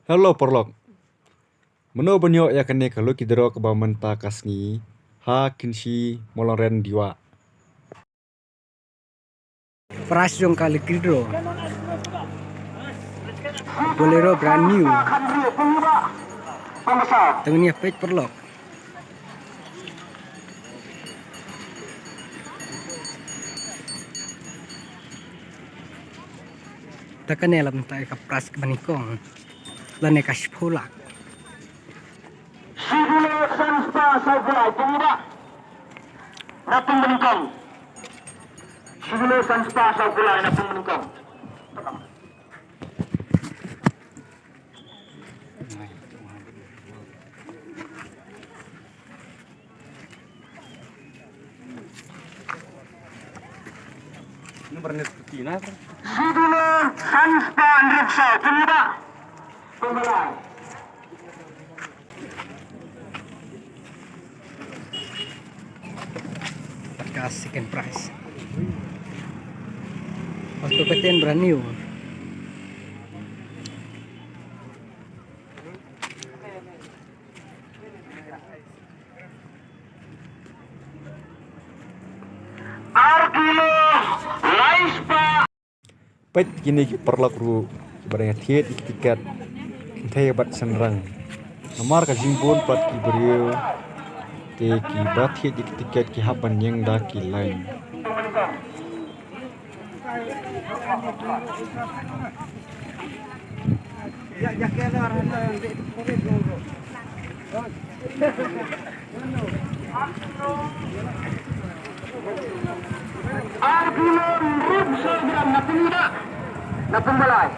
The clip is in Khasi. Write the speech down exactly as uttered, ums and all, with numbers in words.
Hello paralok. Mano ban ïoh ïa kane ka lucky draw kaba mynta ka sngi ha Kynshi Mawlangren Dewa. Prize jong ka lucky draw Bolero brand new. Tang nia peit paralok. Ta kane lam ta ka prize kaba nyngkong. Lane ka shiphew lak. Shibule san spah saw phew lai pyngiba. Na pung ba nyngkong. Shibule san spah saw phew lai na pung ba nyngkong. Shibule san spah hynriewphew saw pyngiba. Pung ba lai. Ka second prize. Auto ka ten brand new. Ar kilo lai spah. Peit kine ki paralok ruh kiba dang ïa thied ïa ki tiket. Kynthei bad shynrang. Namar ka jingbun pat ki briew te kiba thied ïa ki tiket ki hap ban ïeng da ki line. Ar kilo hynriewphew saw gram na pung ba, na pung ba lai.